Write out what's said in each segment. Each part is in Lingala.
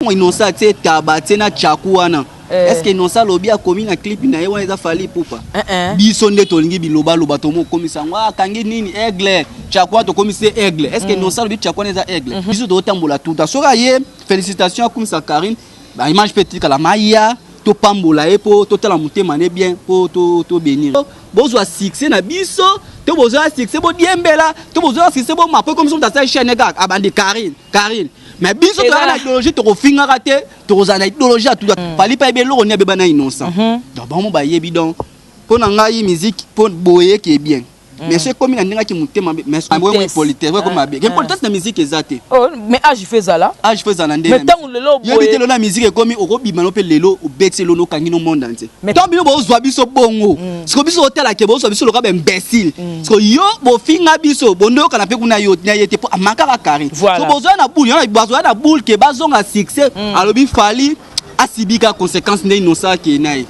Innocent atie taba, atie na tchaku wana. Eh. Est ce que Innocent alobi akomi na clip na ye wana eza Fally Ipupa? Eh, eh. Biso nde tolingi bilobaloba, tomokomisa yango akangi nini aigle tchaku wana, tokomisi ye aigle. Est ce que Innocent alobi tchaku wana eza aigle? Biso totambola tuta. Soki aye, félicitation, akumisa Karine, baimage mpe etikala maya, topambola ye mpo totala motema ne bien mpo tobénir. Bozwa succès na biso to bozwa succès, bodiembela to bozwa succès, boma po ekomi so moto asali chaîne kaka abandi Karine, Karine. Mais biso toyaka na idéologie, tokofingaka te, tokozala na idéologie ya tuta. Fally mpe ayebi eloko nini abeba na Innocent. Donc bango bayebi. Donc mpo na ngai, musique mpo boye ke bien, mais so ekomi na ndenge aki motema, mais politesse oyo ekomi mabe. Politesse na musique eza te. Oh, mais âge fe ezala. Âge fo ezala na ndenge. Mais ntango lelo yebi te, lelo na musique ekomi okobima no mpe lelo obeti eloko, okangi no monde entier. Mais- To bino bozwa biso bongo, siko biso otalake bozwa biso loka baimbécile. Siko yo bofinga biso, bondo oyokana mpe kuna yo na ye te mpo amakaka Karine. Voilà. So bozwa na boule yana, bazwa na boule ke bazonga succès. Alobi Fally asibi ka conséquence nde Innocent akende na ye.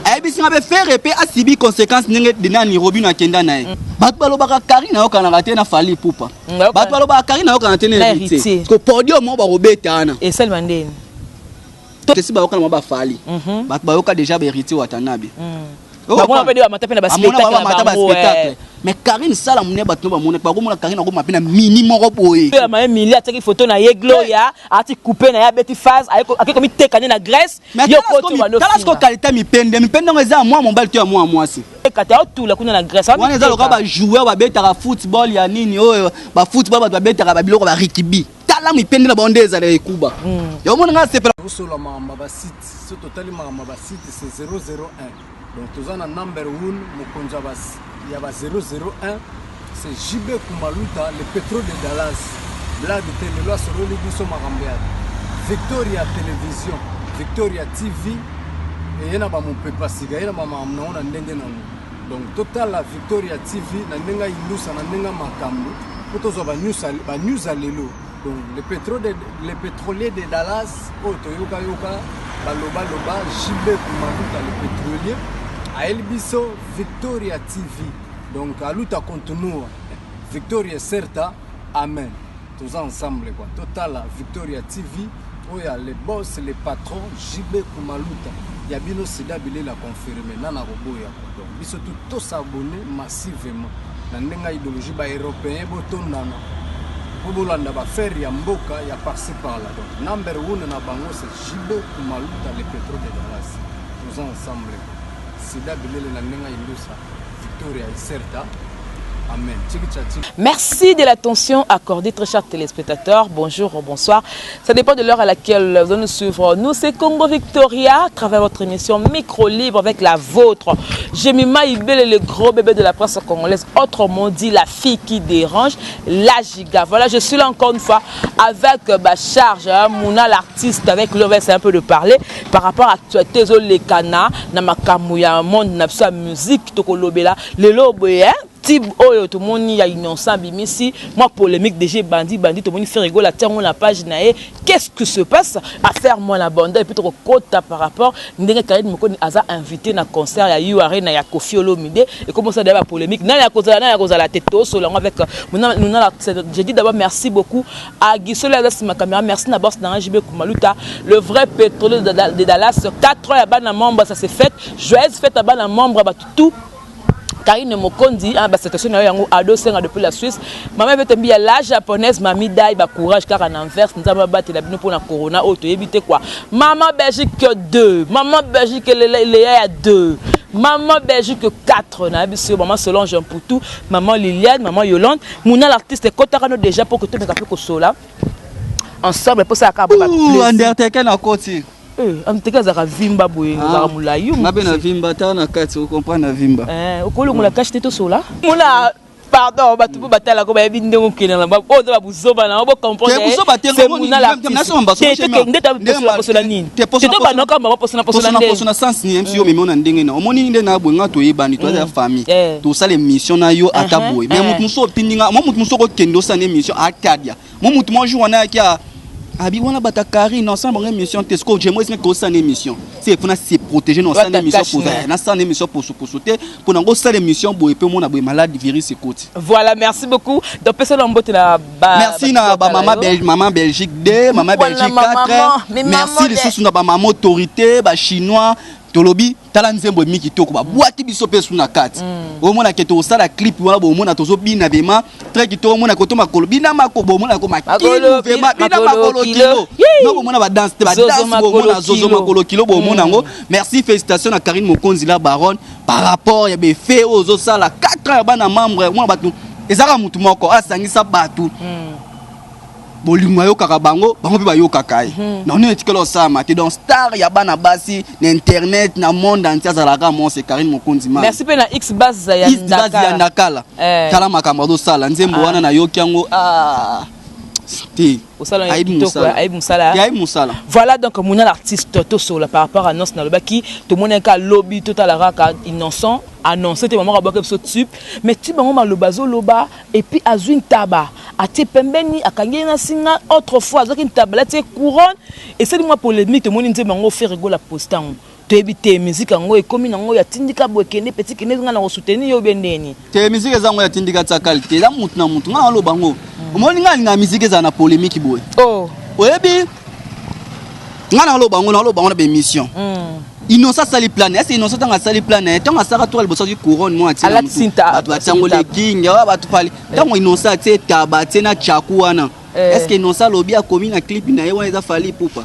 Ayebisi nga mpe Ferre mpe asibi conséquence ndenge nani Robino akenda na ye. Bato balobaka Karine ayokanaka te na Fally Ipupa. Bato balobaka Karine ayokana te na Na Héritier. Héritier. Parce que podium moko bakobeta wana esalema ndeni? Tesi bayokana mwa bafali, bato bayoka déjà baHéritier Watanabe. Bamona mpe nde bamata mpe na baspectacle na bamata bango. Baspectacle. Mais Karine sala monene, bato no bamona, bakomona Karine akoma mpe na mini moko boye. Mpe maye mili atiaki photo na ye, Gloria ati coupe na ye, abeti phase, ake komiteka nde na Grèce. Mais yo tala koti. tala siko qualité mipende, mipende yango eza ya mwa mobali to ya mwa mwasi? Kate aotula kuna na Grèce. Wana eza lokola bajoueur babetaka football ya nini oyo, bafootball, bato babetaka babiloko barugby. Tala mipende na bango nde ezala ekuba. Yango nga sepela. Tosola makambo ya basite. So totali makambo ya basite, c'est 001. Donc toza na number 1, mokonzi ya ba 001, c'est JB Kumaluta, le pétrole de Dallas. Blague te, lelo asololi biso makambo ya Victoria Télévision, Victoria TV. Eye na bamopepa sika, ye na bamakambo nango na ndenge nango. Donc totala Victoria TV na ndenge ayindusa, na ndenge ya makambo, mpo tozwa banews ya lelo. Donc le pétrolier de Dallas oyo toyokayoka balobaloba, JB Kumaluta le pétrolier, ayeli biso Victoria TV. Donc aluta continua, victoria certa, amen. Toza ensemble quoi. Totala Victoria TV oyo ya le boss, le patron JB Kumaluta ya bino, sida bilela confirme nana koboya. Donc biso tu tos'abonner massivement na ndenge ya idéologie. Baeuropéen botondana mpo bolanda baaffaire ya mboka ya par-ci par-là. Donc number one na bango, c'est JB Kumaluta le pétrole de Dallas. Toza ensemble, sida bilele na ndenge ya indusa, victoria iserta, amen. Tiki tcha tiki. Merci de l'attention accordée, très chers téléspectateurs. Bonjour ou bonsoir. Ça dépend de l'heure à laquelle vous allez nous suivre. Nous, c'est Congo Victoria, à travers votre émission Micro Libre avec la vôtre. Jemima Ibele, le gros bébé de la presse congolaise. Autrement dit, la fille qui dérange, la giga. Voilà, je suis là encore une fois avec ma charge, hein, Mouna l'artiste, avec lui, on va essayer un peu de parler par rapport à l'actualité, les na makambo ya monde, na biso ya musique, tokolobela lelo boye, hein? Type oyo tomoni ya Innocent bimisi mwa polémique déjà, ebandi bandi. Tomoni Ferre Gola tiango na page na ye. Qu'est-ce que se passe? Affaire mwana banda. Et puis tokokota par rapport ndenge Karine Mokonzi aza invité na concert ya ure na ya Koffi Olomide. Ekomosala deya bapolémique, nani akozala, nani akozala te. Tosolo yango avec Nuna. Je dis d'abord merci beaucoup à Gisolo aza nsima caméra. Merci na boss nanga JB Kumaluta, le vrai pétrolier de Dallas. 4 ans ya bana membre, ça c'est fait. Joyeuse fête ya bana membre, bato tout. Karine Mokonzi, hein, bacitation na yo yango ado senga depuis la Suisse. Mama Ebete Mbiya la japonaise, mami dai, bacourage kaka na anvers. Nzambe abatela bino mpona corona oyo toyebi te quoi. Mama Belgique 2, mama Belgique Leya ya 2, mama Belgique 4 nayebi biso, mama Solange Mputu, mama Liliane, mama Yolande. Muna l'artiste ekotaka no déjà mpo ke tomeka mpe kosola ensemble mpo salaka. Undertaker na koti. Undertaker azalaka vimba boye, azalaka molai. Nga mpe na vimba, ta na kati ocomprendre na vimba. Okolongola kashe te, tosola. Mona, pardon, bato mpo batalako bayebi ndenge okende na oyo nde babuzoba na bocomprendreposola nini te, banoko posona posona posona sens ni msi yo memi na ndenge na omoni nde na boye. Nga toyebani, toza ya famille, tosala émission na yo ata boye. Mais motu mosusu otindinga mo, motu mosusu okokende osala émission akadia mo, motu mo jour wana ayaki. Abi wana bata Karine ensemble bango émission te. Sikoyo jemo esinga kosala émission se mpona se protéger na osala émission poza nasala émission posoposo te mpo nango osala émission boye mpe omona boye malade virus ekoti. Voilà, merci beaucoup. Donc pesa na mbote na ba merci na ba mama Belgique, mama Belgique 2, mama Belgique 4. Merci lisusu na ba mama autorité, ba chinois. Tolobi tala nzembo emi kitoko, babwaki biso mpe su na kati. Omona ke tokosala clip wana, bomona tozobina vraiment très kitoko. Omona koto makolo, bina makolo, bomona ko makilo vraiment, bina makolo kilo. No bomona ba danse te, ba danse, bomona zozo makolo kilo, bomona yango. Merci, félicitations na Karine Mokonzi la baronne par rapport ya befe oyo ozosala 4 ans ya bana membre. Omona bato ezalaka mutu moko asangisa bato, bolingo ayokaka bango, bango mpe bayokaka ye. Na nini etikala osalama te. Donc star ya bana basi na internet, na monde entier, azalaka monse Karine Mokonzi. Merci mpe na X Base ya Ndakala. Ndakala, tala makambo azosala. Nzembo wana nayoki yango te. Ayebi mosala. Ayebi mosala. Voilà, donc mona l'artiste tosola par rapport à annonce nalobaki, tomonaki alobi totala kaka Innocent annonce te, mama abwaki biso tube, mais tube yango maloba azoloba et puis azwi ntaba atie pembeni, akangi ye na singa. Autrefois azwaki ntaba, alati couronne, esali mwa polémique. Tomoni nzembo yango Ferre Gola posta yango, toyebi te musique yango ekomi nango ya tindika boye, kende petit, kende, nga na kosoutenir yo be ndeni. Te, musique eza yango ya tindika tiakali te, eza mutu na mutu. Nga naloba yango, omoni nga alinga musique ezala na polémique boye. Oyebi nga naloba yango, naloba yango na baémission. Innocent asali plan, ese Innocent ntango asali plan na ye, ntango asalaka toka liboso azwi couronne mo atie, bato batiango leking, bato Fally. Ntango Innocent atie taba, atie na tchaku wana, est ce que Innocent alobi akomi na clip na ye wana eza Fally Ipupa?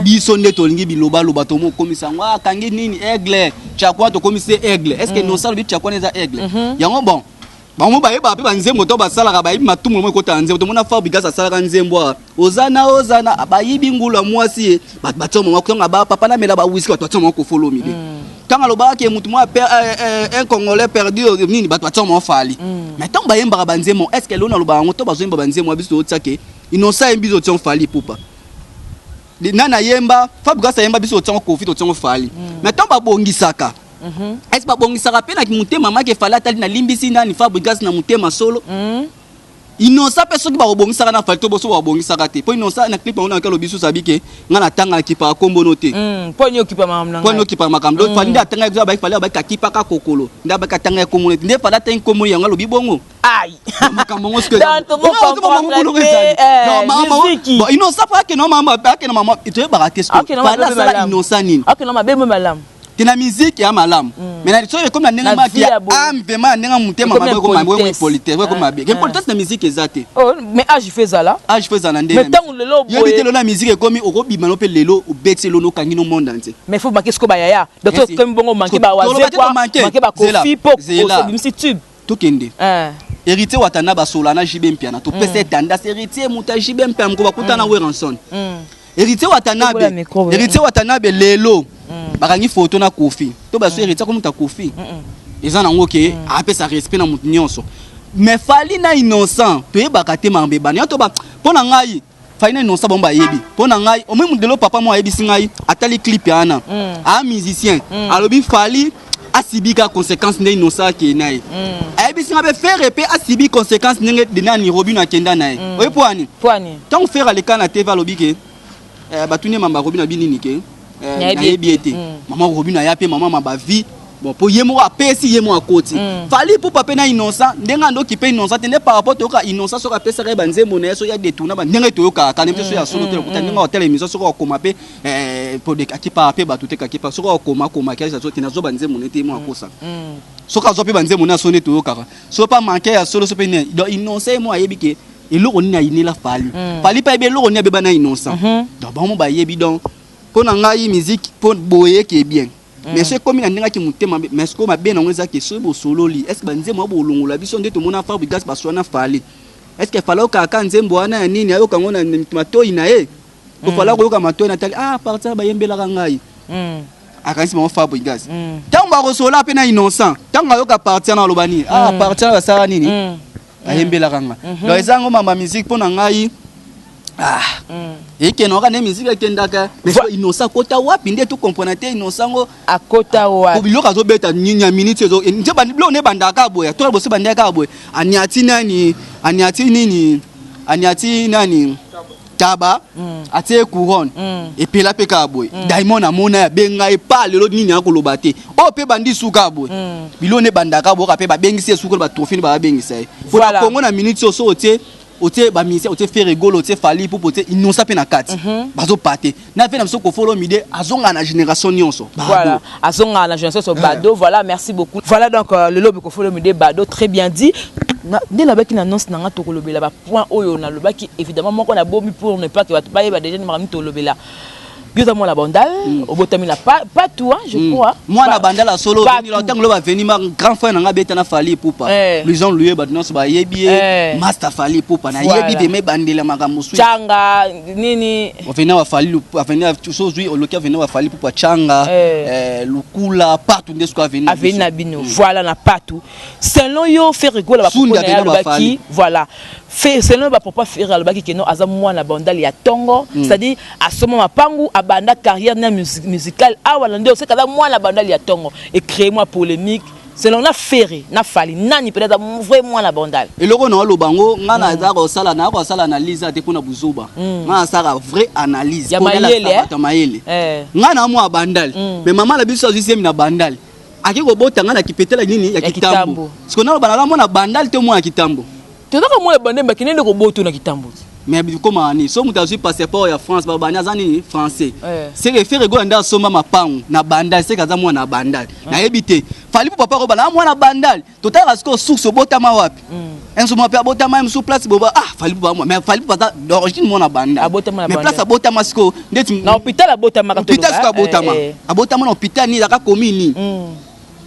Biso nde tolingi bilobaloba, tomo okomisa yango akangi nini aigle, tchaku wana tokomisi aigle. Est ce que Innocent alobi tchaku wana eza aigle yango? Bon, bango bayebaka mpe banzembo to basalaka, bayebi matumu mo ekotaka nzembo. Tomona Fabregas asalaka nzembo awa, ozana ozana, bayibi ngulu ya mwasi ye, bato batia mama ntango ba papa namela bawiski, bato batia mama Koffi Olomide. Ntango alobaka ke mutu moko un Congolais perdu nini, bato batia mama Fally. Mais ntango bayembaka banzembo, est ce que lelo nalobaka yango to bazoyemba banzembo ya biso, totia ke Innocent ayembi, biso totia Fally Ipupa. Nani ayemba? Fabregas ayemba, biso totiango Koffi, totiango Fally. Mais ntango babongisaka, est-ce babongisaka mpe na motema make Fally atali nalimbisi nani Fabregas na motema solo? Innocent mpe soki bakobongisaka na Fally to boso bakobongisaka te, mpo Innocent na clip yango naki alobi susu abi ke nga natanga nakipaka kombono te. Mpo nini okipa makambo na mpo nini okipaka makambo? Fally nde atanga biso, abaki Fally abaki akipaka kokolo, nde abaki atanga ye kombono te, nde Fally atangi kombono yango, alobi bongo. Ai makambo yango. Innocent mpo akende mama, akende mama, toyebaka te Fally asala Innocent nini. Akende mabe mo malamu. Te, na musique ya malamu, mais na soki ekomi na ndenge maki ya âme vraiment, na ndenge motema mabe, ekomi impolitesse, ekomi mabe. Impolitesse na musique eza te. Mais âge fe ezala. Âge fe ezala na ndenge Mais ntango lelo yebi te, lelo na musique ekomi okobima no mpe lelo obeti eloko, okangi no monde entier. Mais faut manquer siko bayaya, donc okomi bongo manquer bawazekwa, manquer bakofi po obimisi tube. Tokende Héritier Watana basola na JB Mpiana, topesa etandasi Héritier moto ya JB Mpiana moko bakutana Werrason. Héritier Watanabe, Héritier Watanabe lelo bakangi photo na Koffi to baso Héritier akomi moto ya Koffi, eza nango ke apesa respect na moto nyonso. Mais Fally na Innocent toyebaka te makambo ebanda yo to mpo na ngai Fally na Innocent bango bayebi. Mpo na ngai omoi lelo papa mo ayebisi ngai atali clip wana, a musicien alobi Fally asibi kaka conséquence nde Innocent akei na ye. Ayebisi nga mpe Ferre mpe asibi conséquence ndenge nani Robino akenda na ye. Oye mpo ani? Poani? Ntango Ferre aleka na TV alobi ke batuni ye mamba Robino abi nini ke nayebi ye te. Mama Robino aya mpe mama ma bavi bon mpo ye moko apesi ye moko akoti. Fally Ipupa mpe na Innocent ndenge andoki mpe Innocent te nde par rapport toyoka Innocent soki apesaka ye banzembo na ye, soki adetourna ba ndenge toyokaka kana mpe soki ya solo te lokuta ndenge akotala émission, soki akokoma mpe akipaka mpe bato te, kakipa soki akokoma akoma te nazwa banzembo na ye te, ye moko akosaka soki azwa mpe banzembo na ya solo nde toyokaka soki mpa manke ya solo so mpe nini. Donc Innocent ye moko ayebi ke eloko nini ayinela Fally, Fally mpe ayebi eloko nini abeba na Innocent. Donc bango bayebi. Donc mpo na ngai musique mpo boye ke bien, mais soki ekomi na ndenge aki motema, mais sikoyo mabe nango eza ke soki bosololi, est ce que banzembo ya bolongola biso nde tomona Fabregas baswana Fally, est ce que Fally ayokaka nzembo wana ya nini, ayoka yango na matoi na ye? Po Fally akoyoka matoi na tali ah partir bayembelaka ngai, akanisi bango Fabregas. Ntango bakosola mpe na Innocent, ntango ayoka partir na aloba nini? Ah, partir na basala nini, bayembelaka nga. Donc eza yango mamba musique. Mpo na ngai ah ekendaka nde musique ekendaka, mais Innocent akota wapi nde tocomprendre te. Innocent ngo akota wapi? Biloko azobeta ya minute biloko nde ebandaka boye, to boso ebandaka boye, aniati nani, aniati nini, aniati nani. Taba atie ye couronne, epela mpe kaka boye. Diamond amona ye, abenga ye pa lelo nini akoloba te. Oyo mpe bandi suka boye, biloko nde ebandaka boyoka mpe babengisi ye suka na batrophée nde babengisa ye. Po na Congo na minute oyo, so otie bamusicien, otie Ferre Gola, otie Fally Ipupa, otie Innocent mpe na kati, bazopa te na ve na biso. Koffi Olomide azonga na génération nyonso. Voilà, azonga na génération nyonso bado. Voilà, merci beaucoup. Voilà donc lelo Koffi Olomide bado, très bien dit. Nde nalobaki na annonce na nga, tokolobela bapoint oyo nalobaki. Évidemment moko nabomi pour ne pas que bato bayeba déjà makambo tolobela. Yo oza mwana Bandal, obotami na Patou, hein, je crois. Mwana Bandal ya solo. Ntango lo baveni ma grand frère na nga beta na Fally Ipupa, Luison Luye, bato nyonso bayebi ye, master Fally Ipupa. Nayebi pema ebandela makambo mosusu. Changa nini? Aveni wa Fally, aveni so ozwi oloki aveni wa Fally Ipupa, Changa, Lukula, Patou nde siko aveni. Aveni na bino, voilà, na Patou. Selon yo, Ferre Gola, bapropos na ye alobaki, voilà, selon bapropos Ferre alobaki que non, aza mwana Bandal ya ntongo, c'est-à-dire asoma mapangu, abanda carrière na musicale awa na nde oseka aza mwana Bandal ya ntongo, ecréer mwa polémique. Selon na Ferre na Fally, nani peut-être vrai mwana Bandal? Eloko na oloba ngo, nga naza kosala, na kosala analyse te mpona buzoba. Nga nasala vraie analyse ya mayele. Bato ya mayele. Nga na mwa Bandal, mais mama na biso azwi semi na Bandal, ake kobota nga na kipetela nini ya Kitambo. Siko naloba naza mwana Bandal te, mwana Kitambo. Tozaka mwana Bandal, bakende nde kobota na Kitambo. Mais koma nini? So moto azwi passeport ya France, babani aza nini? Français. Seke Ferre Gola nde asomba mapangu na Bandal, seke aza mwana Bandal. Nayebi te. Fally mpo papa kobana mwana Bandal, totalaka sikoyo source, obotama wapi? Enso mpe abotama ye mosusu place boba. Ah, Fally mpo, mais Fally mpo aza d'origine mwana Bandal, mais place abotama sikoyo ndeti na hôpital abotamaka. Hôpital sikoyo abotama, abotama na hôpital nini? Ezalaka komi nini?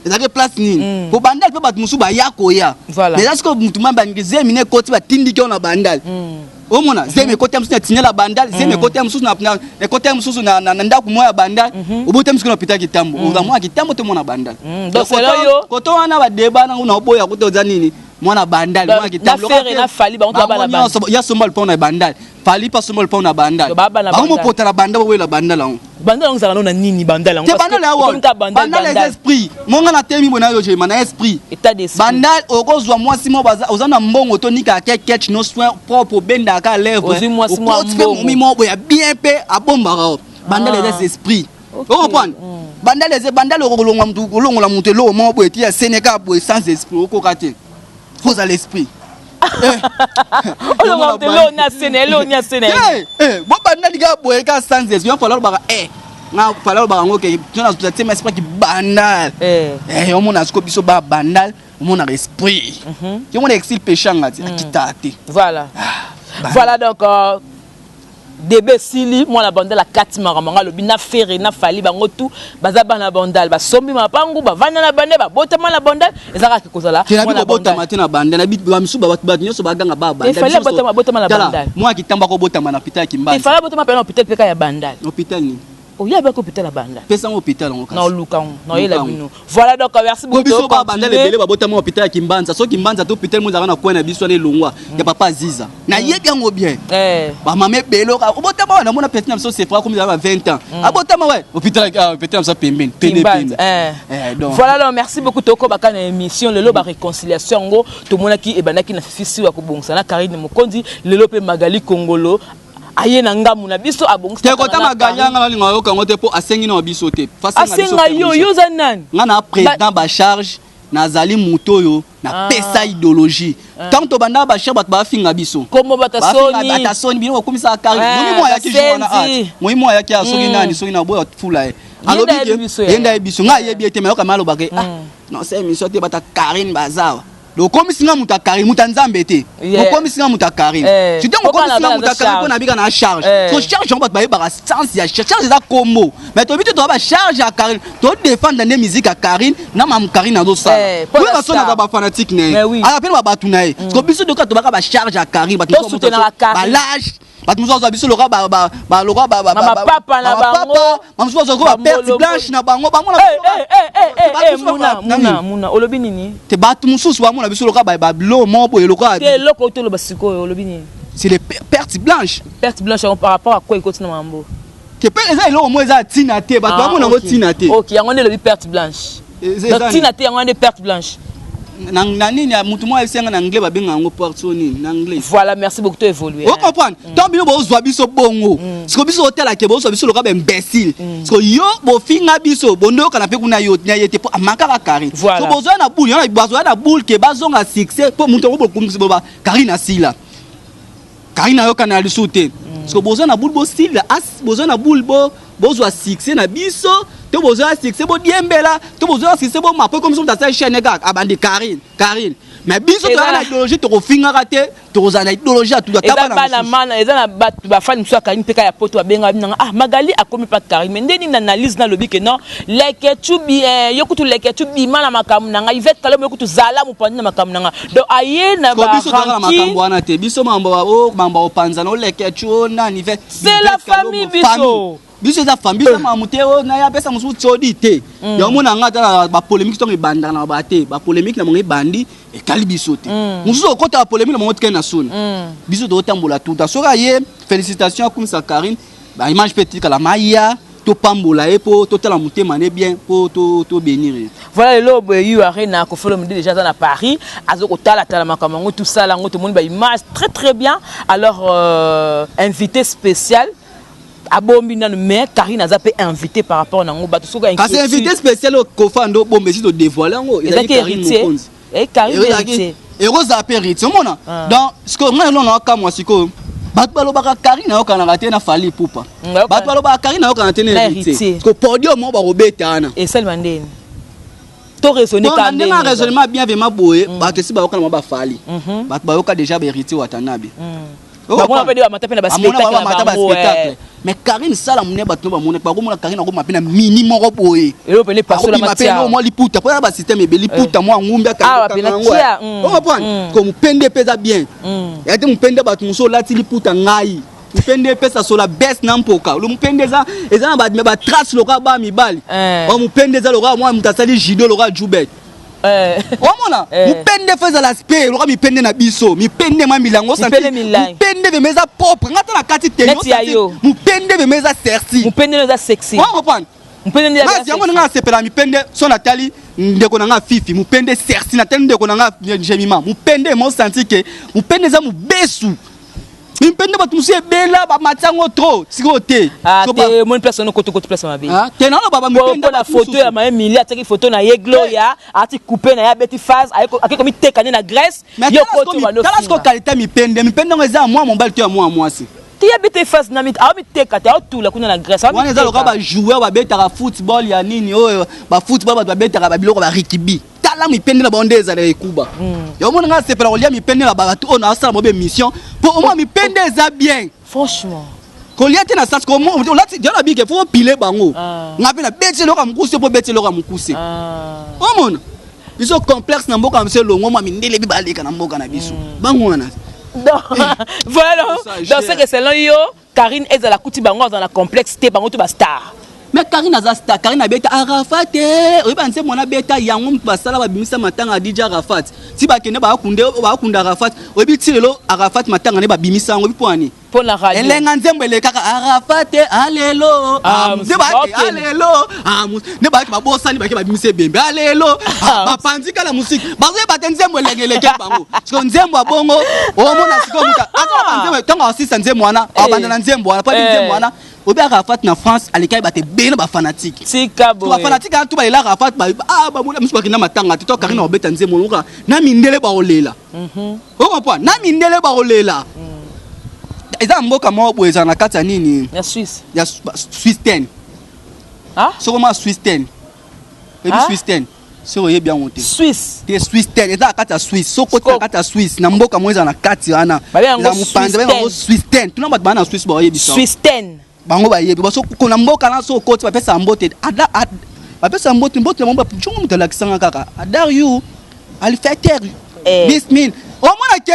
Ezalaki place nini? Po Bandal mpe bato mosusu baya koya, mais eza sikoyo mutu ma bangi zemi ne ekoti, batindiki yo na Bandal. Omona zemi ekoti ya mosusu na tinela Bandal, zemi ekoti ya mosusu ekoti ya mosusu na ndako moko ya Bandal, obotami sikoyo na hôpital Kitambo. Oza mwana Kitambo to mwana Bandal? Koto wana badeba nango na oboya kuta oza nini, mwana Bandal, mwana Kitambo. Ya somba lupango na Bandal, Fally mpe asomba lupango na Bandal, bango mopota na Bandal, boboyela Bandal yango. Bandal yango ezalaka no na nini? Bandal yango te, Bandal ya Bandal eza esprit monga na temi boye na yo jema na esprit. État d'esprit. Bandal okozwa mwasi mo oza na mbongo to nika ake ketch no soin propre, obendaka lèvre, okoti mpe momi moko boye ya bien mpe abombaka o. Bandal eza esprit, ocomprendre? Bandal eza Bandal. Okolonga mutu, olongola mutu eloko moko boye ti ya seneka boye sans esprit, okoka te. Faut ozala esprit. Olonga moto eloni asene, eloni asene. Bo Bandali kaka boye kaka sans esprit. Fala olobaka nga fala olobaka yango ke tona esprit ki Bandal. Omona siko biso ba Bandal, omonaka esprit, yomona exil peshanga ti akitaka te. Voilà donc debe esili. Mwana Bandal akati makambo yango, alobi na Ferre na Fally bango tu baza bana Bandal, basombi mapangu, bavanda na Bandal, babotama na Bandal. Eza kaka kozala. Kobotama te na Bandal, bamisu bato nyonso baganga ba Bandal. Abotama na Bandal. Mwana Kitambo akobotama na hôpital Kimbani. Fally abotama mpe na hôpital mpe ka ya Bandal. Hôpital nini? Oya baki hôpital ya Bandal. Pesango hôpital yango. Na oluka ngo, na oyela bino. Voilà donc, merci beaucoup. Biso ba Bandal ebele babotama hôpital ya Kimbanza. So Kimbanza to hôpital mo ezalaka na coin na biso wana, elongwa ya papa Aziza, nayebi yango bien. Bamama ebele obotama wana, namona petit na biso Sefra komi ezalaka ba 20 ans, abotama we hôpital na biso pembeni pene pene. Voilà donc, merci beaucoup. Tokobaka na émission lelo, baréconciliation yango tomonaki ebandaki na Fifi Siwa kobongisa na Karine Mokonzi. Lelo mpe Magali Kongolo aye na ngambu na biso, abongisa. Te, kota Magali anga nalinga yoka yango te, mpo asengi na biso te. Asenga yo? Yo oza nani? Nga na président bacharge, nazali moto oyo napesa idéologie. Ntango tobanda bacharge, bato bafinga biso. Kombo batasoni, batasoni bino kokomisaka Karine. Momi mo ayaki jour wana art, momi mo ayaki soki nani, soki na boya fula ye, alobi ye nde ayebi biso. Ngai ayebi ye te, me yoka alobaka: "Ah non, c'est émission te, bata Karine bazawa." Okomisi nga moto ya Karine, moto ya Nzambe te. Okomisi nga moto ya Karine, surtout okomisi nga moto ya Karine mpo nabika na charge. So charge yango, bato bayebaka sens ya charge, eza kombo, mais toyebi te. Toza bacharge ya Karine, todefendre nde musique ya Karine na mamu Karine azosala. Oyo baso naza bafanatique na ye, aza mpe na babato na ye. Parce biso doka tobaka bacharge ya Karine, bato balage, bato mosusu bazwa biso loka loka bapapa, bamosusu bazwa loka baperte blanche na bango. Bamona olobi nini? Te, bato mosusu bamona biso loka babilo moko boye loka. Te, eloko oyo toloba sikoyo, olobi nini? C'est les pertes blanches. Perte blanche yango par rapport à quoi? Ekoti na mambo. Te, mpe eza eloko moko eza ntina te, bato bamona yango ntina te. Ok, yango nde elobi perte blanche. Donc ntina te, yango nde perte blanche. Na nini, mutu moko ayebisi nga na anglais, babenga yango porte so nini na anglais. Voilà, merci beaucoup, to évoluer. Ocomprendre? Ntango bino bozwa biso bongo, siko biso otalake, bozwa biso loka baimbécile. Siko yo bofinga biso, bondoyokana mpe kuna yo na ye te, mpo amakaka Karine. So bozwa na boule, yana bazwa na boule ke bazonga succès, mpo moto yango bokumisi boba Karine asila, Karine ayokana ya lisusu te. Siko bozwa na boule, bosila, bozwa na boule, bozwa succès na biso to bozwa succès, bodiembela to bozwa succès, bomapa ekomi so moto asali chaîne kaka abandi Karine, Karine. Mais biso toza na idéologie, tokofingaka te, tokozala na idéologie ya tutu. Eza bana mana, eza na bato bafani mosusu ya Karine mpe ka ya poto, babenga nanga: "Ah, Magali akomi mpa Karine." Mais nde nini na analyse nalobi ke non, leke tu yo kutu, leke tu bima na makambo na ngai, Ivete Kalombo, yo kutu zala mopanzi na makambo na ngai. Donc aye na biso toza na makambo wana te. Biso mambo mambo opanzana, oleke tu o nani. C'est la famille, biso. Biso eza famille, biso mamu te. O na ye apesa mosusu tiodi te. Yango mona nga ata bapolémique ntongo ebandaka na ba te, bapolémique na bango ebandi, etali biso te. Mosusu okota bapolémique na bango, tikali na soni. Biso tokotambola tuta. Soki aye, félicitation, akumisa Karine, baimage mpe etikala maya, topambola ye mpo totala motema ne bien, mpo tobénir ye. Voilà, lelo boye yu arena Koffi Olomide déjà aza na Paris, aza kotalatala makambo yango, tosala yango, tomoni baimage très très bien. Alors invité spécial abombi nanu, mais Karine aza mpe invité par rapport nango bato soki Kasi invité spécial oyo Kofa ndo bombe esi todévoile yango. Ezalaki Héritier, Karine Héritier. Ekozala mpe Héritier, omona. Donc sikoyo ngai lelo nawakamwa, sikoyo bato balobaka Karine ayokanaka te na Fally Ipupa, bato balobaka Karine ayokana te na Héritier. Siko podium moko bakobeta wana. Esalema ndeni to raisonner? Ka ndenge raisonnement bien, vraiment boye, bato esi bayokana mwa bafali, bato bayoka déjà baHéritier Watanabe. Bango mpe bamata mpe na baspectacle na bango. Mais Karine sala monene, bato no bamona, bakomona Karine akoma mpe na mini moko boye. Eloko pene pasola. Akobima mpe mwa liputa, mpo na basystème ebele, liputa mwa ngumbi. Awa pena tia, Ocomprendre ko mopende mpe eza bien ya te. Mopende, bato mosusu olati liputa, ngai mopende epesa sola bese na mpoka. Lo mopende eza na batrace lokola ba mibali. O mopende eza lokola mwa moto asali judo, lokola jubek. Omona mopende fo ezala spe lokola mipende na biso, mipende mwa milango. Mipende milangi. Mopende vema eza propre, nga ta na kati te. Neti ya yo. Mopende vema eza serti. Mopende eza sexy. Ocomprendre? Mopende nde. Nga yango ndenge asepela mipende so natali ndeko na nga Fifi, mopende serti, natali ndeko na nga Jemima, mopende mosanti ke mopende eza mobesu. Mipende bato mosusu ebela bamati yango trop sikoyo te. Ah, te, omoni place wana, okoti place mabe. Ah, te, naloba bamipende. Mpo na photo ya Maye Mili, atiaki photo na ye, Gloria ati coupe na ye, abeti phase, ake komiteka nde na Grèce. Yo koti. Tala sikoyo qualité ya mipende. Mipende yango eza ya mwa mobali to ya mwa mwasi? Te, ye abeti phase na aomiteka te, aotula kuna na Grèce. Wana eza lokola bajoueur babetaka football ya nini oyo, bafootball, bato babetaka babiloko ba rugby. Tala mipende na bango nde ezalaka ekuba. Yango mona nga asepela kolia mipende na bato oyo naosala bango bémission, mpo omoi mipende eza bien. Franchement. Kolia te na sens olati dia na bike, fo opile bango. Nga mpe nabeti eloko ya mokuse, mpo obeti eloko ya mokuse. Omona biso complexe na mboka na biso elongo, mwa mindele bi baleka na mboka na biso, bango wana. Donc voilà, donc c'est que selon yo, Karine ezala kuti bango aza na complexe te, bango to bastar. Mais Karine aza star. Karine abeta Arafat, oyeba nse mwana abeta yango, moto basala babimisa matanga ya DJ Arafat ti bakende bakunda Arafat. Oyebi ti lelo Arafat matanga nde babimisa yango, oyebi mpo ani? Mpo na radio. Elenga nzembo elekaka Arafat alelo. Nde bayaki alelo, nde bayaki babosani, bake babimisa ebembe alelo, bapanzi kala musiki, bazoyeba te nzembo elenge eleke bango. Siko nzembo ya bongo, omona sikoyo moto aza banzembo, ntango asisa nzembo wana, abanda na nzembo wana, po nzembo wana obi Arafat na France alekaki bato ebele na bafanatike. Tika boye. Bafanatike wana tu balela Arafat, bamona misu bakenda matanga te. To Karine babeta nzembo oyoka na mindele bakolela, ocomprendre? Na mindele bakolela. Eza mboka moko boye, ezala na kati ya nini? Ya Suisse. Ya Suisse ten. Soko ma Suisse ten, oyebi Suisse ten? Soki oyebi yango te. Suisse. Te, Suisse ten eza na kati ya Suisse. Soki okoti na kati ya Suisse, na mboka moko eza na kati wana, eza mopanzi, babenga yango Suisse ten. Tuna bato baa na Suisse, baoyebisa. Suisse ten. Bango bayebi. Na mboka na so okoti, bapesaka mbote, bapesaka mbote, mbote na bango jongo. Moto alakisanga kaka adar yu alifeter bismin, omona ke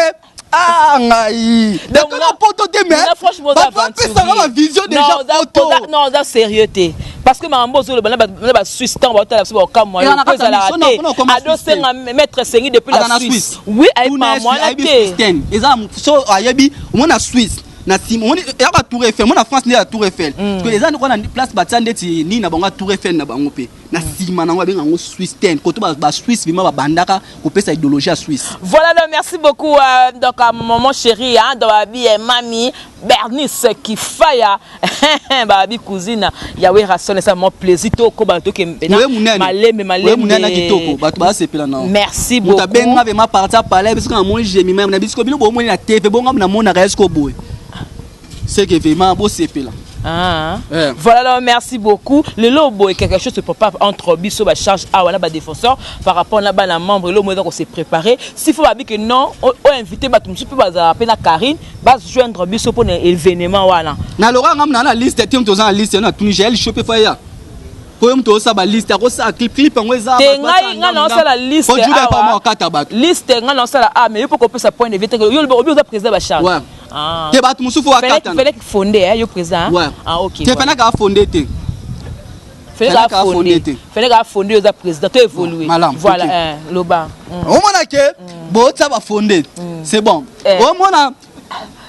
ah, ngai nakana poto te, mais bato bapesaka bavision déjà poto. Non, oza sérieux te, parce que makambo ozoloba na basuisse, ntango baotala biso, baokamwa yo po ezalaka te. Adosenga maître Sengi depuis la Suisse, oui, ayebi mwana te. Eza so ayebi, omona Suisse. Na nsima omoni eyaka Tour Eiffel, mona France nde ya Tour Eiffel. Parce que eza wana place batia ndeti nini na bango ya Tour Eiffel na bango mpe na nsima nango babenga yango Suisse ten koto Basuisse bima babandaka kopesa idéologie ya Suisse. Voilà, donc merci beaucoup donc à maman chérie, hein, donc babi mami Bernice Kifaya, babi cousine ya Werrason, ça m'a plaisir to ko ba to ke Oye munene. Malembe. Oye malembe. Munene na kitoko, bato basepela na Merci moto beaucoup. Abenga vraiment parti apalais biso namoni jemima na biso, bino bomoni na TV bonga namonaka esko boye, c'est que vraiment bosepela. Ah. Eh. Voilà, donc merci beaucoup. Le lobo est quelque chose se prépare entre biso ba charge a wana ba défenseur par rapport na ba na membre le moyen qu'on s'est préparé. S'il faut ba que non, on invité ba tout peut ba na Karine, ba joindre biso pour événement wana. Na loka ngam na liste te, moto oza na liste na tuni Jael Show mpe faya po ye moto osala baliste, akosala clip, clip yango eza. Te, ngai ngai na osala liste. Ojuda pa awa. mwa okata bato. Liste ngai na osala, ah, mais yo po kopesa point de vue te, yo obi oza président ba charge. Ouais. Ah. Te, bato mosusu akata. Fallait fonder, hein, yo président. Ouais. Ah, OK. Te, fenaka afonde te. Fallait Fallait fonder. te. Fallait fonder, oza président, to évoluer. Malamu, Voilà, ok. hein, loba. Omona ke botia bafonde, c'est bon. Eh. Omona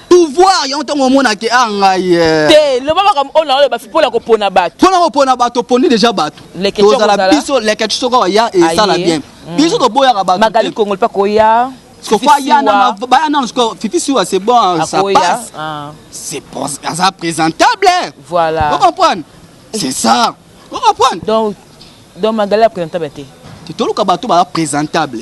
pouvoir yango ntango omona ke a ngai Te, loba makambo oyo na oyo mpona kopona bato. Mpona kopona bato, oponi déjà bato. Leketio. Tozala Kozala. biso leketi soko oya esala Aye. bien, biso toboyaka bato Magali te. Kongolo mpe koya. Parce que faut aya nano, baya nano siko Fifi Siwa, c'est bon, ça Akoya. passe. Ah, C'est bon, aza présentable. Voilà. Vous comprendre, c'est ça, vous comprendre. Donc Magali aprésentable te? Toluka bato baza présentable.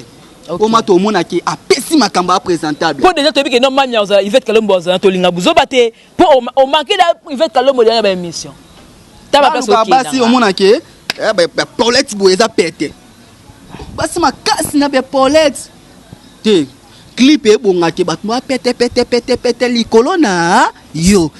Ok. Oma tomonaki apesi makambo ya présentable. Mpo déjà toyebi ke no mami azala Ivete Kalombo, azala tolinga buzoba te, mpo omanke da Ivete Kalombo deya na baémission ta baplace. Baluka basi omonaki bapaulette boye eza pete, basi makasi na bapaulette te, clip ebongaki bato ba pete pete pete pete likolo na yo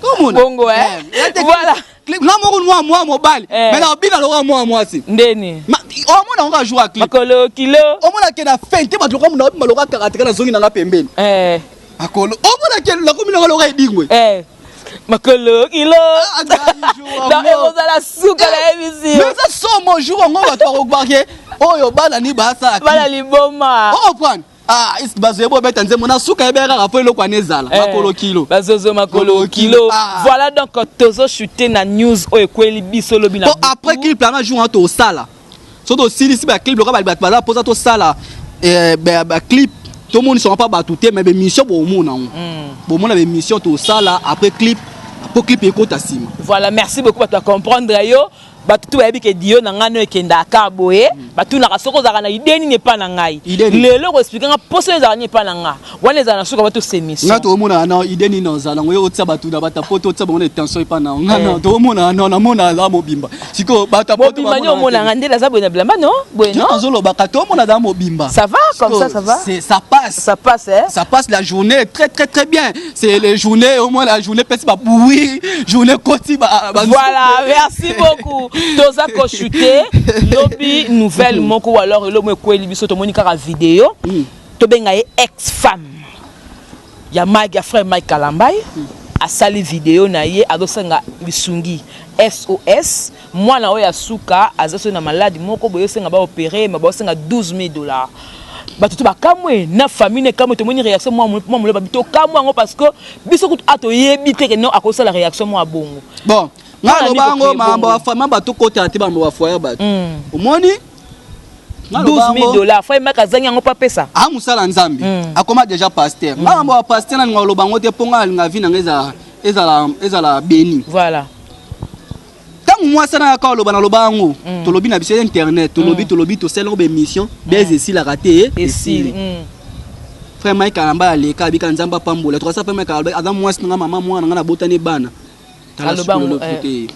omona. Bongo, eh? Eh, te. Voilà. Clip nga moko mwa mwa mobali. Eh. Mais na obina lokola mwa mwasi. Ndeni? Omona ngo jour ya clip. Makolo kilo. Omona ke na fin te, bato lokola mona lokola karateka, nazongi nanga pembeni. Eh, Makolo, omona ke nakomi nanga lokola edingwe. Eh, makolo kilo. Ah, ngai, jour Donc yango. Ekozala suka na yebisi. Mais eza somo, jour yango bato bakobake oyo bana ni basala. Bana liboma. Ocomprendre, ah, bazo yeba obeta nzembo na suka yebe kaka fo eloko wana ezala. Eh, Makolo kilo. Bazozo makolo Makolo kilo. kilo. Ah. Voilà, donc tozochute na news oyo ekweli biso lobi na Po après clip lana, jour wana tosala so tosilisi baclip lokola bato baza mposa tosala baclip, tomonisaka mpa bato te, mais bémission bomona yango, bomona bémission tosala après clip, po clip ekota nsima. Voilà, merci beaucoup. Bato bacomprendre yo, bato tu bayebi ke dio na ngai no ekendaka boye, batunaka soki ozalaka na idée nini epa na ngai. Idée nini? Lelo koexpliquer nga mposo ezalaka nini epa na nga wana, ezala na suka bato émission. Nga tomonaka na idée nini ozala yango, yo otia bato na bato po totia bango na tension epa na nga na Eh. tomonaka na namona aza mobimba sikoyo bato ya poto. Mobimba nde omonanga nde naza boye na bilamba no boye no. Nazolobaka tomona aza mobimba. Ça va comme ça, ça va? Ça passe. Ça passe, hein? Ça passe la journée très très très bien. C'est les journées, au moins la journée pesi ba boui, journée koti ba. Voilà, merci beaucoup. Toza kochute lobi nouvelle moko ou alors elomo ekweli biso, tomoni kaka video. Tobenga ye ex femme ya Mike, ya frère Mike Kalambai, asali video na ye, azosenga lisungi SOS. Mwana oyo asuka aza soki na maladi moko boye, osenga baopérer, ma baosenga 12 000 $. Bato to bakamwe na famille na ekamwe. Tomoni réaction mwa molo babi, tokamwe yango parce que biso kutu a toyebi te ke non, akosala réaction mwa bongo. Bon, nga Mpona loba nini yango kokeye makambo bongo? ya famille, bato kotala te bambo ba foyer bato. Omoni nga loba 12 000 yango, dollars, frère Mike azangi yango mpo apesa. A mosala Nzambe, akoma déjà pasteur. Nga makambo ya pasteur nalinga koloba yango te, mpo nga alinga vie nanga ezala béni. Voilà. Ntango mwasi ana yaka oloba, naloba yango, tolobi na biso internet, tolobi, tolobi, tosala yango bémission bese esilaka te. Esili. Esili. Frère Mike Alamba aleka abika, Nzambe apambola tokasa. Frère Mike Alamba aza mwasi nanga, mama mwana nanga, nabotani bana. Tala. Aloba Sikoyo yango, lelo te,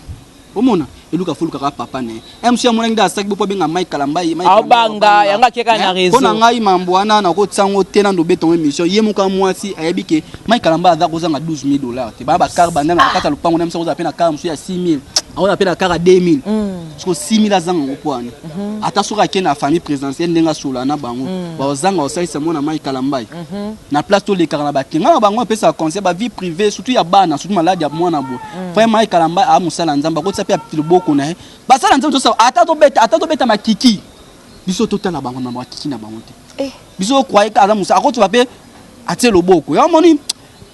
omona eluka fulukaka papa na ye mosu amonaki nde asaki bo mpo abenga Mike Kalamba ye Mike Kalamba. Aobanga, yango akieka na réseau. Mpo na ngai mambo wana nakotia yango te, nando obeta yango émission. Ye moko ya mwasi ayebi ke Mike Kalamba aza kozanga 12 000 dollars te. Baya bakar banda na kati ya lopango na miso, akozala mpe na car mosusu ya 6 000, akozala mpe na car ya 2 000. Siko 6 000 azanga yango mpo wana, ata soki ake na famille présidentielle, ndenge asola na bango, bazanga kosalisa mwana Mike Kalambai na place. Tolekaka na batenga na bango, apesaka conseil bavie privée, surtout ya bana, surtout maladi ya mwana boye. Frère Mike Kalamba aa mosala Nzambe, akotisa mpe loboko na ye. Basala Nzambe tosala, ata tobeta makiki, biso totala bango na makiki na bango te. Eh. Biso okroye aza mosala, akotoba mpe atie loboko. Yango moni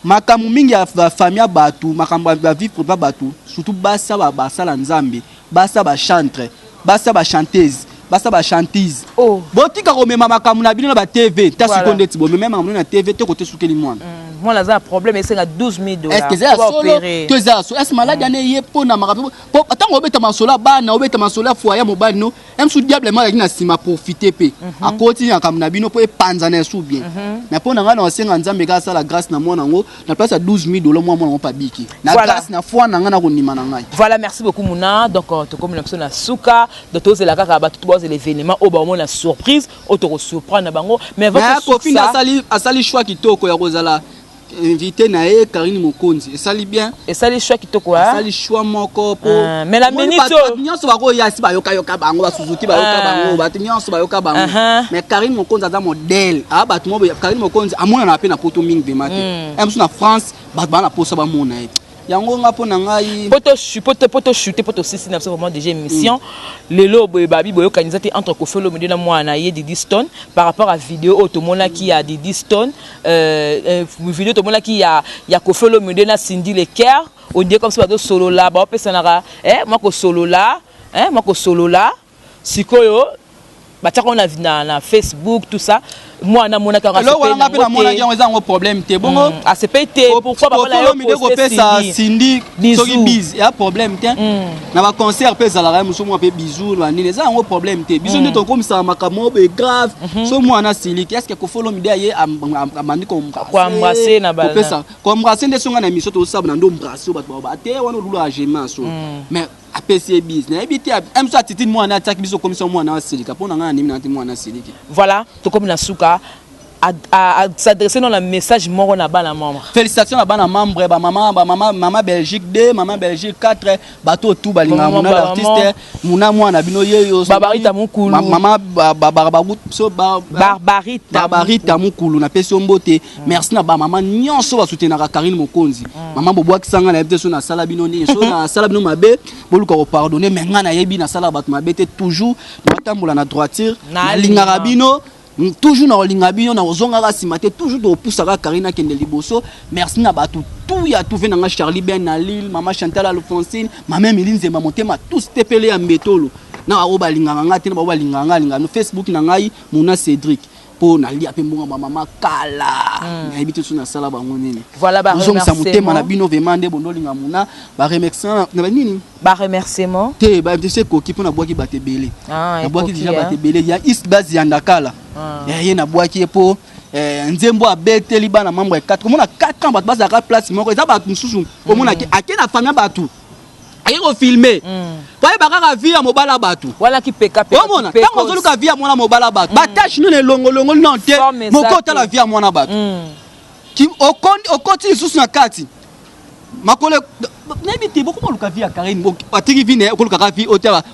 Makambo mingi ya famille ya bato, makambo ya bavie privé ya bato, surtout basi ya basala Nzambe, basi ya bachantre, basi ya bachanteuse, basi ya bachantise. Oh. Botika komema makambo na bino na batv ta. Voilà. Sikoyo ndeti bomema makambo na TV te, kote sukeli mwana. Mwana aza na problème, esenga 12 000 dollars. Est-ce que eza ya Po solo baopérer. To eza ya solo? Est-ce maladi ane ye mpo na makambo? Po ntango obeta masolo ya bana, obeta masolo ya foyer ya mobali, no mosu diable mo azalaki na nsima, profite mpe akoti makambo na bino mpo epanzana esu bien. Mais mpo na ngai, na osenga Nzambe kaka asala grâce na mwana yango na place ya 12 000 dollars, mwa mwana yango mpe abiki na grâce na foi na ngai, na kondima na ngai. Voilà, merci beaucoup Muna. Donc tokomi na biso na suka. Donc tozela kaka bato to bazela événement oyo baomona surprise oyo tokosurprendre na bango. Mais avant Mais Kofi nde tosuka, asali choix kitoko ya kozala invité na ye Karine Mokonzi, esali bien. Esali choix kitoko, ah? Asali choix moko po Ah, mais na omoni minute bato nyonso bakoya esi bayokayoka bango, basuzuki bayoka bango, bato nyonso bayoka bango. Mais Karine Mokonzi aza modèle aa bato mo boye. Karine Mokonzi amonana mpe na poto mingi vraiment te. Mosusu na France, bato baa na posa bamona ye. Yango nga, mpo na ngai, Po tochute, po tosisi na biso vraiment déjà émission lelo boye. Babi boyokanisa te entre Kofi Olomide na mwana na ye Didi Stone par rapport à vidéo oyo tomonaki ya Didi Stone, vidéo tomonaki ya Kofi Olomide na Cindy Le Cœur. On dirait comme si bazosolola, baopesanaka mwa kosolola, mwa kosolola. Sikoyo batiaka ngo na Facebook, tout ça. Mwana amonaki yango. Eloko wana nga mpe namonaki yango, eza yango problème te bongo. Asepeli te. Pourquoi papa na yo Olomide kopesa Cindy soki bise, eya problème te. Na baconcert mpe ezalaka ye mosu mwa mpe bisou banini, eza yango problème te. Biso nde tokomisaka makambo moko boye grave. So mwana asiliki, est-ce Kofi Olomide aye amandi koembrasser na kopesa koembrasser nde songa na émission tosaba na ndo embrasser oyo bato baloba te wana olulu agema so. Mais apesi ye bise, nayebi te mosu attitude mwana atiaki biso komisa mwana asilika. Mpo na ngai, na ndimi na te mwana asiliki. Voilà, tokomi na suka. S'adresser na message moko na bana membre. Félicitation na bana membre, bamama, bamama, mama Belgique 2, mama Belgique 4, bato oyo tu balingaka Mama, Muna bamama. l'artiste, Muna mwana bino yeyo. Barbarita Mukulu. Mama so Barbarita. Barbarita Mukulu, napesi yo mbote. Merci na bamama nyonso basoutenaka Karine Mokonzi. Mama, bobwakisanga, nayebi te so nasala bino nini. So nasala bino mabe, boluka kopardonner. Mais ngai nayebi nasala bato mabe te, toujours natambola na droiture. Na nalingaka alima. bino toujours, na kolinga bino, na kozongaka nsima te, toujours topusaka Karine akende liboso. Merci na bato tu ya tuve na nga, Charlie Ben na Lille, mama Chantal Alphonsine, mama Emili Nzemba, motema tous tepele ya mbetolo na baoyo balingaka nga te, na baoyo balingaka nga alingaka no. Facebook na ngai Mona Cédric, mpo nalia mpe mbongo bamama kala, nayebi te so nasala bango nini. Voilà, ba ozongisa motema na remerciement. bino vraiment nde bondolinga Muna. Baremerciement na banini? Ba remerciement. Te, se ekoki mpo nabwaki bato ebele. Ah, Nabwaki ekoki, déjà hein. bato ebele ya East Base ya Ndakala. Ye nabwaki ye mpo nzembo abeteli bana mambo ya 4, komona 4 ans bato bazalaka place moko. Eza bato mosusu omonaki ake na famille ya bato, ake kofilmer po ayeba kaka vie ya mobala bato. Wana kipeka peka. Omona ntango ozoluka vie ya mwana mobala bato, batashe nino elongolongoli nano te. Forme eza moko te. otala vie ya mwana bato, okoti lisusu na kati makolo, nayebi te. Bokoma oluka vie ya Karine, atiki vie na ye, okolukaka vie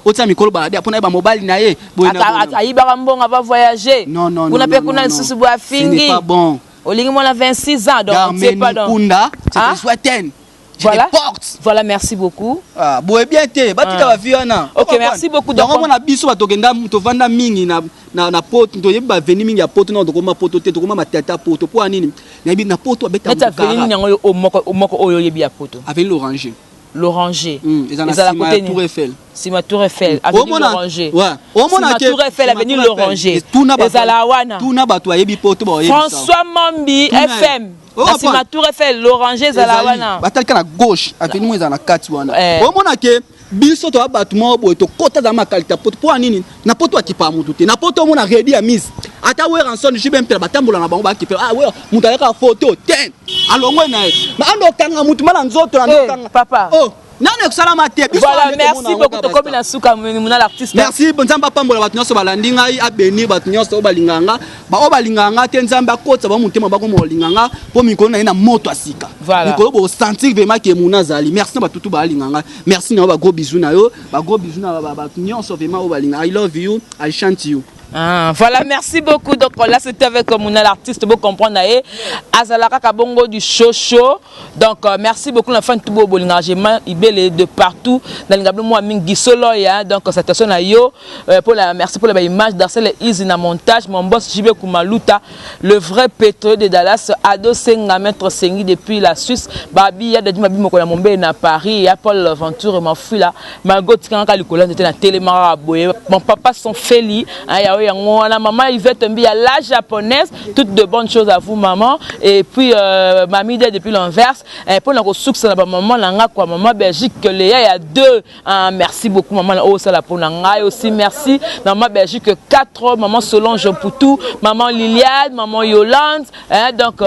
otia mikolo balade mpona yeba mobali na ye boye na boye. Ayibaka mbongo, ava voyager. Non, non, kuna non, mpe non, kuna non, lisusu non. boye Ce afingi. n'est pas bon. Olingi mwana 26 ans, donc c'est pas donc Kunda, je Ah? te souhaite une. Je Voilà. te porte. Voilà, merci beaucoup. Ah, boye bien te, batika Ah. bavie wana. Ok, merci beaucoup. Donc Donc, omona biso bato tokenda, tovanda mingi na poto, toyebi baveni mingi ya poto. Na tokoma poto te, tokoma matata poto. Mpo ya nini? Nayebi na poto abeta. Neti aveni nini yango oyo moko oyo oyebi ya poto? Avenue l'Oranger. L'Oranger. Eza na Ezala nsima côté ya nini? Tour Eiffel. Nsima Tour Eiffel, avenue Omona l'Oranger. ouais. Omona Nsima Tour Eiffel, nsima avenue Tour Eiffel. l'Oranger. Tuna Ezala wana. Tuna bato bayebi poto, baoyebisa. François Mambi Tuna ye. FM. Oh, Na nsima Tour Eiffel, l'Oranger ezala Ezali. wana. Batalika na gauche, avenue moko ezala na kati wana. Omona ke biso toya bato moko boye, tokɔta za makalita poto. Mpo ya nini? Na poto akipaka motu te. Na poto omona redi ya mise, ata Werrason, JB Mpela, batambola na bango, bakipe. Ah, we moto ayaka foto te, alongwe na ye. Ma ando okanga motu ma na nzoto na Eh, okanga. papa. Oh, nano ekosalama te. Biso Voilà, wana nde merci tomona yango beaucoup. kaka. Tokomi na suka, Muna l'artiste. Merci. Nzambe apambola bato nyonso balandi ngai, abénir bato nyonso oyo balingaka nga. Baoyo balingaka nga te, Nzambe akotisa bango motema, bakoma kolinga nga, mpo mikolo na ye na moto ya sika. Voilà. Mikolo bosentir vraiment ke Muna azali. Merci na batutu balinga nga. Merci na yo, bagros bisou na yo, bagros bisou na bato nyonso vraiment oyo balinga. I love you, I chant you. Ah, voilà, merci beaucoup. Donc là, c'était avec Mouna l'artiste, vous comprendre. Azalaka Kabongo du chaud chaud. Donc merci beaucoup la fin tout beau bolinga ibele de partout dans le moi mingi solo ya. Donc situation na yo pour la merci pour la image d'Arcel Easy na montage, mon boss JB Kumaluta, le vrai pétrolier de Dallas, Ado Senga, maître Sengi depuis la Suisse, Babi ya de Mabi Mokola Mombe na Paris, ya Paul Venture Mafula, Margot Kanka Likola était na télé boye. Mon papa son Feli, hein, ya yango wana maman Yvette Mbi la japonaise, toutes de bonnes choses à vous maman. Et puis mamie depuis l'Anvers, pour na kosukisa na bamama na nga quoi, maman Belgique Léa ya deux, hein, merci beaucoup maman osala pour na ngai aussi. Merci maman Belgique 4, maman Solange Poutou, maman Liliane, maman Yolande, hein, donc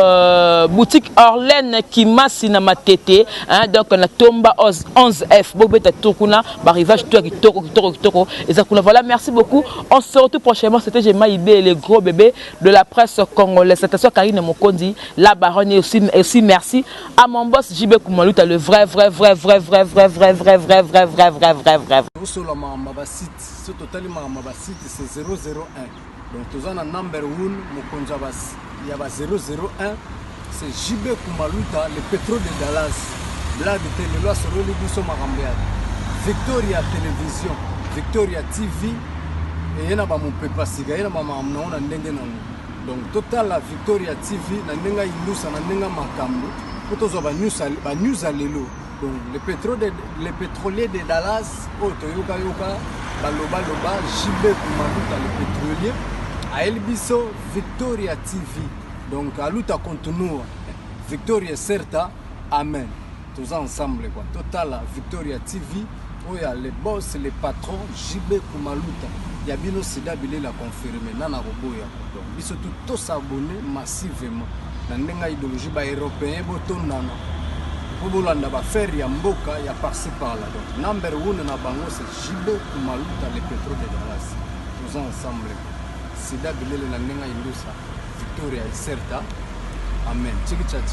boutique Orlène Kimasi na Matete, hein, donc na Tomba 11F bobeta tour kuna, barivage tout ya kitoko kitoko kitoko eza kuna. Voilà, merci beaucoup, on se retrouve prochainement. C'était Gemma Ibé, le gros bébé de la presse congolaise. Attention, Karine Mokondi la baronne, et aussi merci à mon boss JB Kumaluta, le vrai vrai vrai vrai vrai vrai vrai vrai vrai vrai vrai vrai vrai vrai. Osola makambo ya basite. So totali makambo ya basite, c'est 001. Donc toza na number 1, mokonzi ya ba 001, c'est JB Kumaluta, le pétrole de Dallas. Blague te, lelo asololi biso makambo ya Victoria Télévision, Victoria TV eye na bamopepa sika, ye na bamakambo nango na ndenge nango. Donc totala Victoria TV na ndenge ayindusa, na ndenge makambo mpo tozwa banews ya lelo. Donc le pétrolier de Dallas oyo toyokayoka balobaloba, JB Kumaluta le pétrolier ayeli biso Victoria TV. Donc aluta continua, victoria certa, amen. Toza ensemble quoi. Totala Victoria TV oyo ya le boss, le patron JB Kumaluta ya bino, sida bilela confirme nana koboya. Donc biso tu tos'abonner massivement na ndenge ya idéologie. Baeuropéen botondana mpo bolanda baaffaire ya mboka ya par-ci par-là. Donc number one na bango, c'est JB Kumaluta, le pétrole de Dallas. Toza ensemble, sida bilele na ndenge ya indusa, victoria ecerta, amen. Tiki cha tiki.